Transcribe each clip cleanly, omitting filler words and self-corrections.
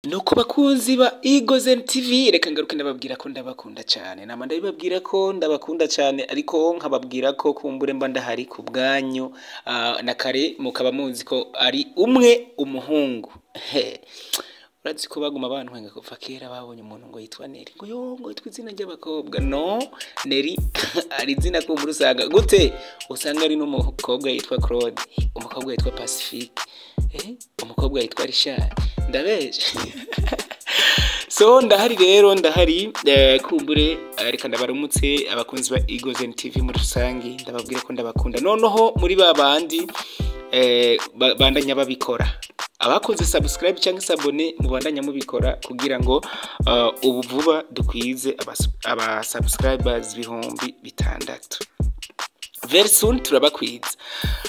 Nuko bakunzi ba Eagles TV, reka ngaruke ndababwira ko ndabakunda cyane. Nama ndabibabwira ko ndabakunda cyane, ariko nkababwira ko kumbure mba ndahari ku bwanyu, na kare mukaba muzi ko ari umwe umuhungu. Urazi ko baguma bantwenga kuva kera, babonye umuntu ngo yitwa Neri, ngo yo ngo yitwa izina ry'abakobwa. No Neri ari izina kumbure usanga gute, usanga ari n'umukobwa yitwa Claude, umukobwa yitwa Pacifique, umukobwa yitwa Richard. Ndabeje. So ndahari rero, ndahari, kumbure, reka ndabaramutse abakunzi ba Eagles TV muri rusangi, ndababwira ko ndabakunda. Noneho muri ba bandi bandanya babikora, abakoze subscribe cyangwa s'abonner, mubandanya mubikora kugira ngo ubu vuba dukwize aba subscribers 6000. Very soon turabakwiza.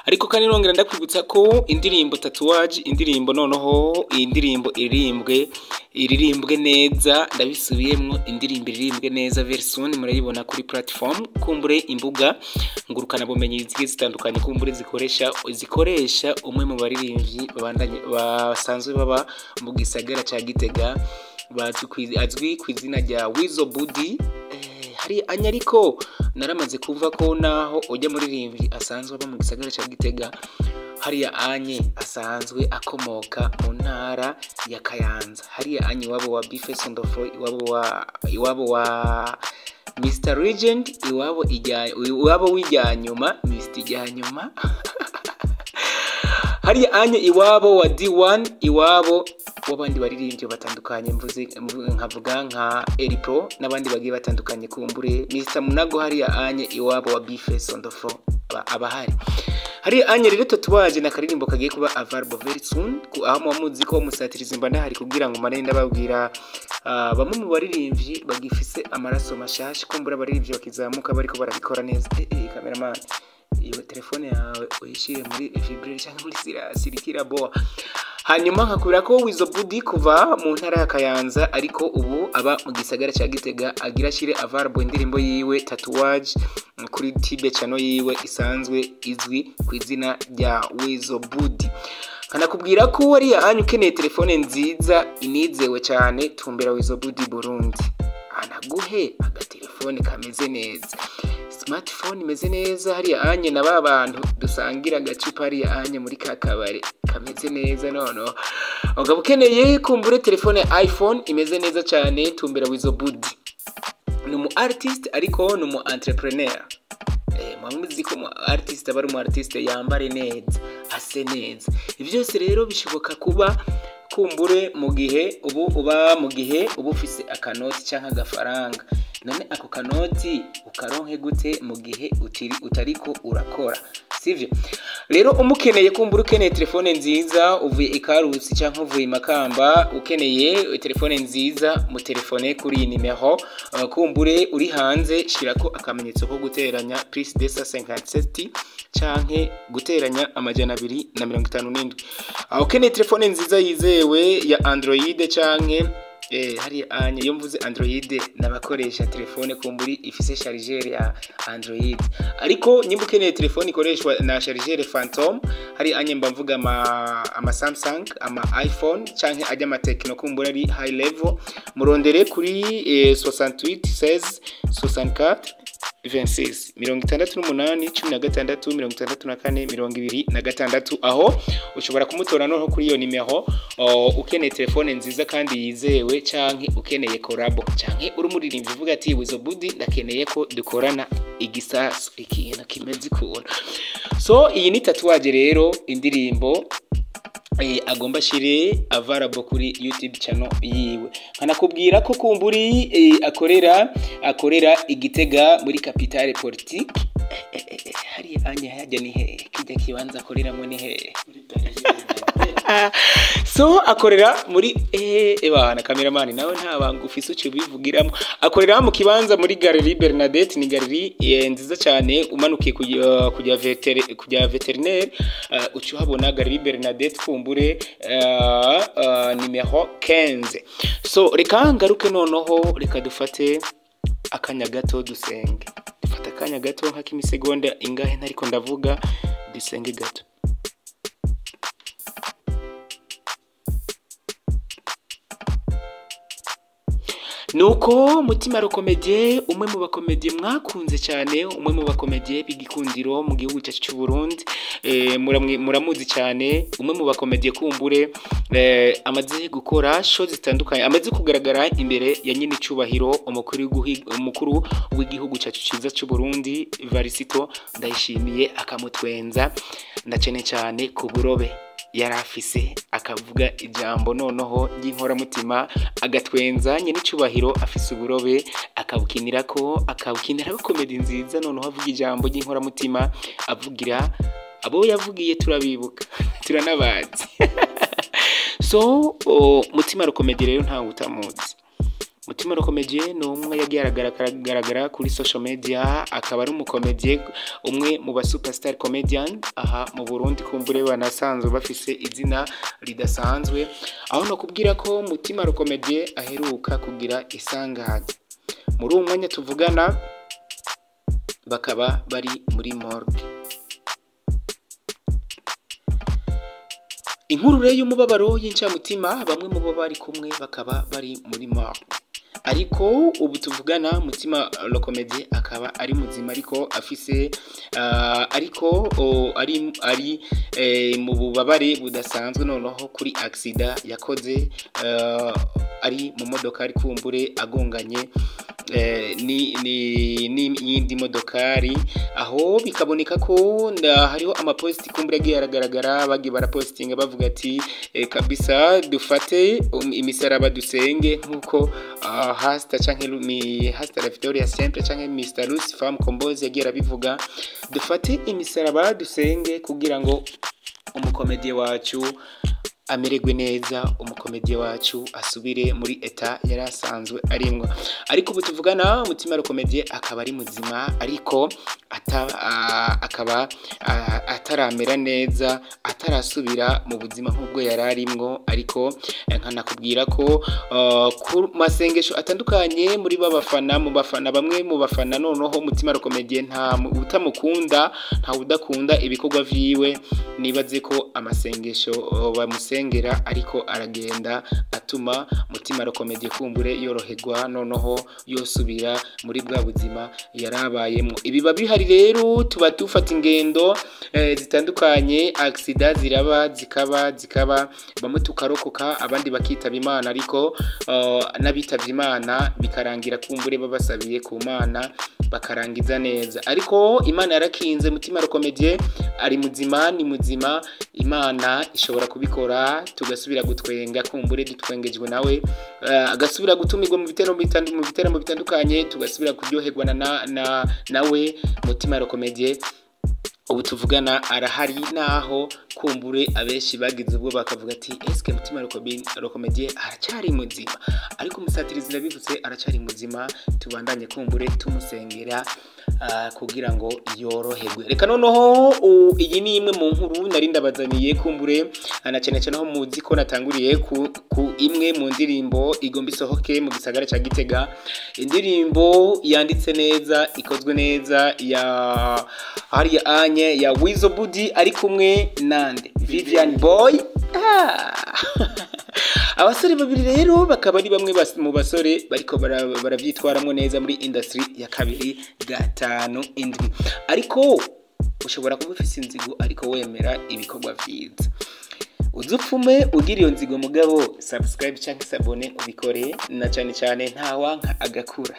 Ariko kandi nongera ndakwibutsa ko indirimbo Tatouage, indirimbo noneho iyi ndirimbo iririmbwe neza, ndabisubiyemwo, indirimbo iririmbwe neza, very soon murayibona kuri platform, kumbure imbuga ngurukana bumenyi zigiye zitandukanye, kumbure zikoresha umwe mu baririmbyi babandanye basanzwe baba mu gisagara ca Gitega, azwi ku izina rya Wizo Budi. Hari anya, ariko naramaze kumva ko naho ujya muririmbyi asanzwe aba mu gisagara ca Gitega, hariya anye asanzwe akomoka mu ntara ya Kayanza, hariya anye iwabo wa Bface on the floor, iwabo wa Mr Legend, iwabo w'ijyanyuma Mr Ijyanyuma, hariya anye iwabo wa D1, iwabo w'abandi baririmbyi batandukanye, mvuze nkavuga nka Eripro n'abandi bagiye batandukanye, kumbure Mr Munago, hariya anye iwabo wa Bface on the floor abahari. Hariya anye rero Tatouage na karirimbo kagiye kuba available very soon, aho muba muzi ko musatiriza mba ndahari kugira ngo mane ndababwira bamwe mu baririmbyi bagifise amaraso mashasha, kumbura abaririmbyi bakizamuka bariko barabikora neza. Cameraman, iyo telefone yawe uyishire muri vibreur cyangwa muri sirikira boa. Hanyuma nkakubwira ko Wizo Budi kuva mu ntara ya Kayanza, ariko ubu aba mu gisagara ca Gitega, agira ashire available indirimbo yiwe Tatouage kuri Tibe channel yiwe isanzwe izwi ku izina rya Wizo Budi. Nkanakubwira ko wariya anyu ukeneye telefone nziza inizewe cyane, tumbera Wizo Budi Burundi, anaguhe agatelefone kameze neza, smartphone imeze neza. Hariya anye na ba bantu dusangira agacupa hariya anye muri ka kabare kameze neza. Noneho ukaba ukeneye kumbure telefone ya iPhone imeze neza cyane, tumbera Wizo Budi. Ni umu artist ariko ni umu entrepreneur. Muzi ko umu artist aba ari umu artist yambare neza, ase neza. Ibyo byose rero bishoboka kuba kumbure mu gihe ubu uba mu gihe uba ufise akanoti cyangwa agafaranga. None ako kanoti ukaronke gute mu gihe utariko urakora, sivyo? Rero umukeneye kumbura, ukeneye telefone nziza, uvuye Ikarusi cyangwa uvuye Makamba, ukeneye telefone nziza, mu telefone kuri iyi nimero. Kumbure uri hanze, shirako akamenyetso ko guteranya plus 257 canke guteranya 257. Aho ukeneye telefone nziza yizewe ya Android canke hari anye, iyo mvuze Android nabakoresha telefone kumburi ifise chargeur ya Android, ariko nimba ukeneye telefone ikoreshwa na chargeur Phantom, hari anye mba mvuga ama Samsung, ama iPhone canke ajya ama Tecno kumbura ari high level, murondere kuri 68 16 64 26, 68 16 64 26. Aho ushobora kumutora noneho kuri iyo nimero, ukeneye telefone nziza kandi yizewe, canke ukeneye collabo, canke uri umuririmbyi uvuga ati Wizo Budi ndakeneye ko dukorana igisasu, ikintu kimeze ukuntu. So iyi ni Tatouage rero, indirimbo agomba ashire available kuri YouTube channel yiwe. Nkanakubwira ko kumburi akorera Igitega muri capitale politique. Hari anye hajya ni he kijya kibanza akoreramo ni he? So akorera muri ebana cameraman nawe nta banga ufise uco bivugiramo, akorera mu kibanza muri Galerie Bernadette. Ni galerie nziza cyane, umanukiye kujya vétérinaire, uca uhabona Galerie Bernadette, kumbure nimero 15. So reka ngaruke noneho, reka dufate akanya gato dusenge, dufate akanya gato nk'akimisegonda ingahe ntariko ndavuga, dusenge gato. Nuko Mutima Rokomedie, umwe mu bakomedie mwakunze cyane, umwe mu bakomedie b'igikundiro mu gihugu cyacu cy'u Burundi, muramuzi cyane, umwe mu bakomedie kumbure amaze gukora show zitandukanye, amaze kugaragara imbere ya nyine icubahiro umukuru w'igihugu cyacu cyiza cy'u Burundi Varisito Ndayishimiye, akamutwenza na cyane cyane ku burobe yari afise, akavuga ijambo noneho ry'inkoramutima, agatwenza nyine icubahiro afise uburobe, akabukinirako komedi nziza, noneho avuga ijambo ry'inkoramutima avugira abo yavugiye, turabibuka turanabazi. So Mutima Rokomedi rero ntawe utamuzi. Mutima Rokomedie ni umwe yagiye aragaragara kuri social media, akaba ari umukomedie, umwe mu ba superstar comedian aha mu Burundi, kumbure banasanzwe bafise izina ridasanzwe. Aho no kubwira ko Mutima Rokomedie aheruka kugira isanganya, muri uwo mwanya tuvugana bakaba bari muri morgue. Inkuru rero y'umubabaro y'incamutima, bamwe mu bo bari kumwe bakaba bari muri morgue, ariko ubu tuvugana Mutima Rokomedie akaba ari muzima, ariko afise ariko ari mu bubabare budasanzwe, noneho kuri accident yakoze ari mu modokari, kumbure agonganye ni n'iyindi modokari, aho bikaboneka ko hariho amaposti kumbure agiye aragaragara, bagiye barapostinga bavuga ati kabisa dufate imisaraba dusenge, nkuko Hasta canke Hasta la Victoria Sempre canke Mr Lucifer Mkombozi yagiye arabivuga, dufate imisaraba dusenge kugira ngo umukomedie wacu amererwe neza, umukomedie wacu asubire muri eta yari asanzwe arimwo. Ariko ubu tuvugana Mutima Rokomedie akaba ari muzima, ariko akaba ataramera neza, atarasubira mu buzima nk'ubwo yari arimwo. Ariko nkanakubwira ko ku masengesho atandukanye muri babafana, mu bafana, bamwe mu bafana noneho Mutima Rokomedie nta utamukunda, nta udakunda ibikorwa vyiwe, nibaze ko amasengesho bamusengera ariko aragenda atuma Mutima Rokomedie kumbure yoroherwa, noneho yosubira muri bwa buzima yarabayemwo. Ibiba bihari rero, tuba dufata ingendo zitandukanye, accident ziraba zikaba, bamwe tukarokoka abandi bakitaba Imana, ariko n'abitavye Imana bikarangira kumbure babasabiye ku Mana bakarangiza neza. Ariko Imana yarakinze, Mutima Rokomedie ari muzima, ni muzima, Imana ishobora kubikora tugasubira gutwenga, kumbure dutwengejwe nawe, agasubira gutumirwa mu biteramo bitandukanye, tugasubira kuryoherwa nawe. Mutima Rokomedie ubu tuvugana arahari, naho kumbure abenshi bagize ubwo bakavuga ati eske Mutima Rokomedie aracyari muzima? Ariko umusatirizi ndabivutse aracyari muzima, tubandanye kumbure tumusengera kugira ngo yoroherwe. Reka noneho iyi ni imwe mu nkuru nari ndabazaniye kumbure, na cyane cyane aho muzi ko natanguriye ku imwe mu ndirimbo igomba isohoke mu gisagara ca Gitega, indirimbo yanditse neza, ikozwe neza, ya hariya anye ya Wizo Budi ari kumwe nande Vivian Boy. Abasore babiri rero bakaba ari bamwe mu basore bariko baravyitwaramwo neza muri industry ya 257. Ariko ushobora kuba ufise inzigo ariko wemera ibikorwa vyiza, uzupfume ugira iyo nzigo mugabo subscribe canke s'abonner ubikore, na cyane cyane ntawanka agakura.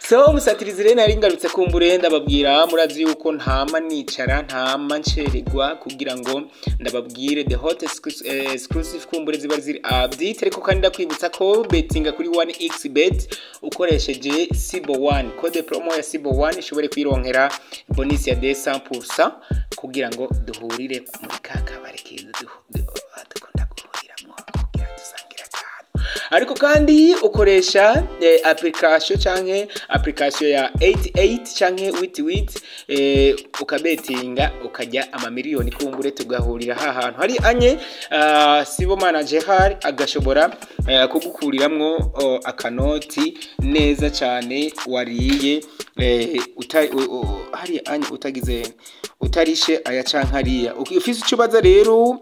So musatirizi rero nari ngarutse kumbure ndababwira, murazi yuko ntama nicara ntama ncererwa kugira ngo ndababwire the hot exclusive kumbure ziba ziri update. Ariko kandi ndakwibutsa ko bettinga kuri 1xbet ukoresheje Sibo 1 code promo ya Sibo 1 ishobore kwironkera bonus ya 200% kugira ngo duhurire muri kakabare keza dukunda guhuriramo kugira dusangire akantu. Ariko kandi ukoresha application canke application ya 88 canke witwit, ukabetinga ukajya amamiliyoni kumbure tugahurira ha hantu hari anye Sibomana Gerard agashobora kugukuriramwo akanoti neza cyane wariye. Hariya anye utagize utarishe aya canke hariya. Ufise icyo ubaza rero,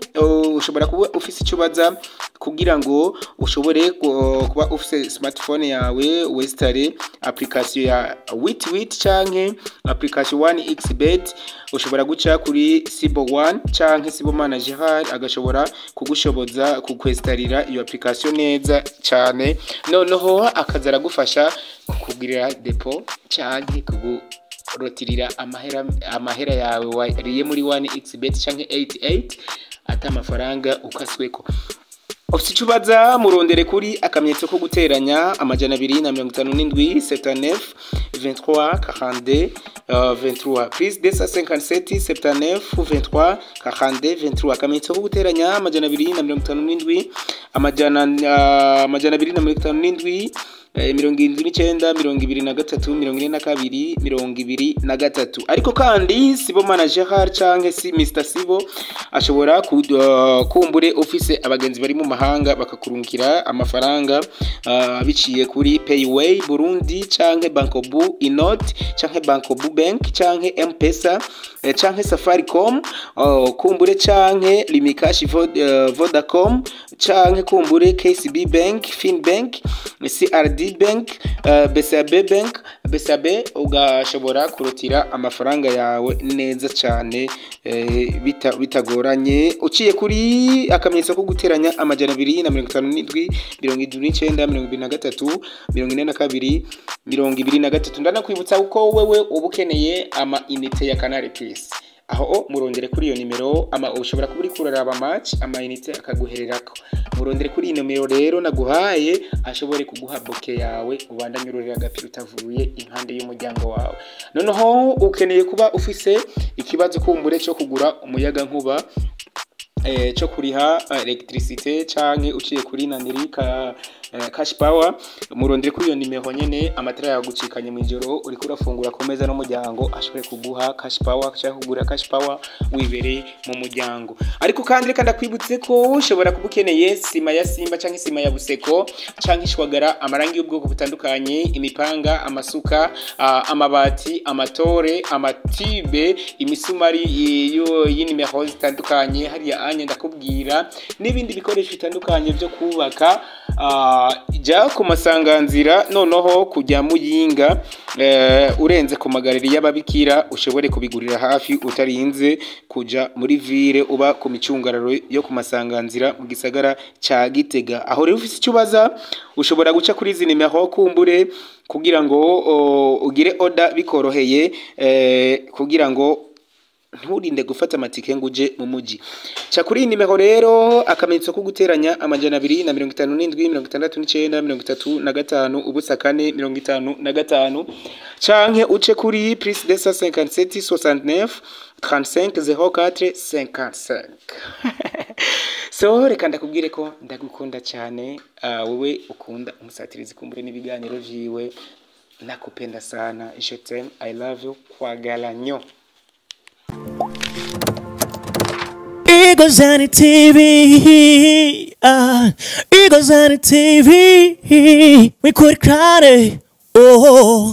ushobora kuba ufise icyo ubaza kugira ngo ushobore kuba ufise smartphone yawe, wesitare application ya Witwit canke application 1xBet, ushobora guca kuri Sibo 1 canke Sibomana Gerard, agashobora kugushoboza kukwesitarira iyo application neza cyane, noneho akaza aragufasha kukugirira dépôt canke kugurotirira amahera yawe wariye muri 1xBet canke 88 ata amafaranga ukasweko. Ufite icyo ubaza, murondere kuri akamenyetso ko guteranya 257 79 23 42 23, +257 79 23 42 23, akamenyetso ko guteranya 257, 257, 79 23 42 23. Ariko kandi Sibomana Gerard canke si Mr Sibo ashobora kumbure ufise abagenzi bari mu mahanga bakakurungikira amafaranga biciye kuri Payway Burundi canke Bancobu Inot canke Bancobu Bank canke M-Pesa, canke Safaricom, kumbure canke Lumicash, Vodacom canke kumbure KCB Bank, Finbank, CRD Bank, BCAB Bank, BCAB, ugashobora kurotira amafaranga yawe neza cyane bitagoranye, uciye kuri akamenyetso ko guteranya 257 79 23 42 23. Ndanakwibutsa uko wewe uba ukeneye ama unité ya Canal Plus, aho murondere kuri iyo nimero. Ama ushobora kuba uriko uraraba match, ama unité akaguhererako. Murondere kuri iyi nomero rero naguhaye, ashobore kuguha bouquet yawe, ubandanye urorera agapira utavuye impande y'umuryango wawe. Noneho ukeneye kuba ufise ikibazo kumbure cyo kugura umuyaga nkuba, cyo kuriha électricité canke uciye kuri nanirika Cash Power, murondere kuri iyo nimero nyene. Amatara yagucikanye mu ijoro uriko urafungura ku meza n'umuryango, ashobore kuguha Cash Power cyangwa kugura Cash Power wibereye mu muryango. Ariko kandi reka ndakwibutse ko ushobora kuba ukeneye sima ya Simba canke sima ya Buseko canke ishwagara, amarangi y'ubwoko butandukanye, imipanga, amasuka, amabati, amatore, amatibe, imisumari y'inimero zitandukanye hariya anye ndakubwira, n'ibindi bikoresho bitandukanye byo kubaka. Jya ku masanganzira, noneho kujya Muyinga, urenze ku magareri y'ababikira, ushobore kubigurira hafi utarinze kuja muri ville, uba ku micungararo yo ku masanganzira mu gisagara ca Gitega. Aho rero ufise icyo ubaza, ushobora guca kuri izi nimero kumbure kugira ngo ugire order bikoroheye, kugira ngo nturinde gufata amatike ngo uje mu muji. Ca kuri iyi nimero rero, akamenyetso ko guteranya 257 69 35 04 55, canke uce kuri +257 69 35 04 55. So reka ndakubwire ko ndagukunda cyane, wewe ukunda umusatirizi kumbure n'ibiganiro vyiwe. Nakupenda sana, je t'aime, I love you, kwagalanyo. Eagles on the TV, Eagles on the TV, we could cry, oh.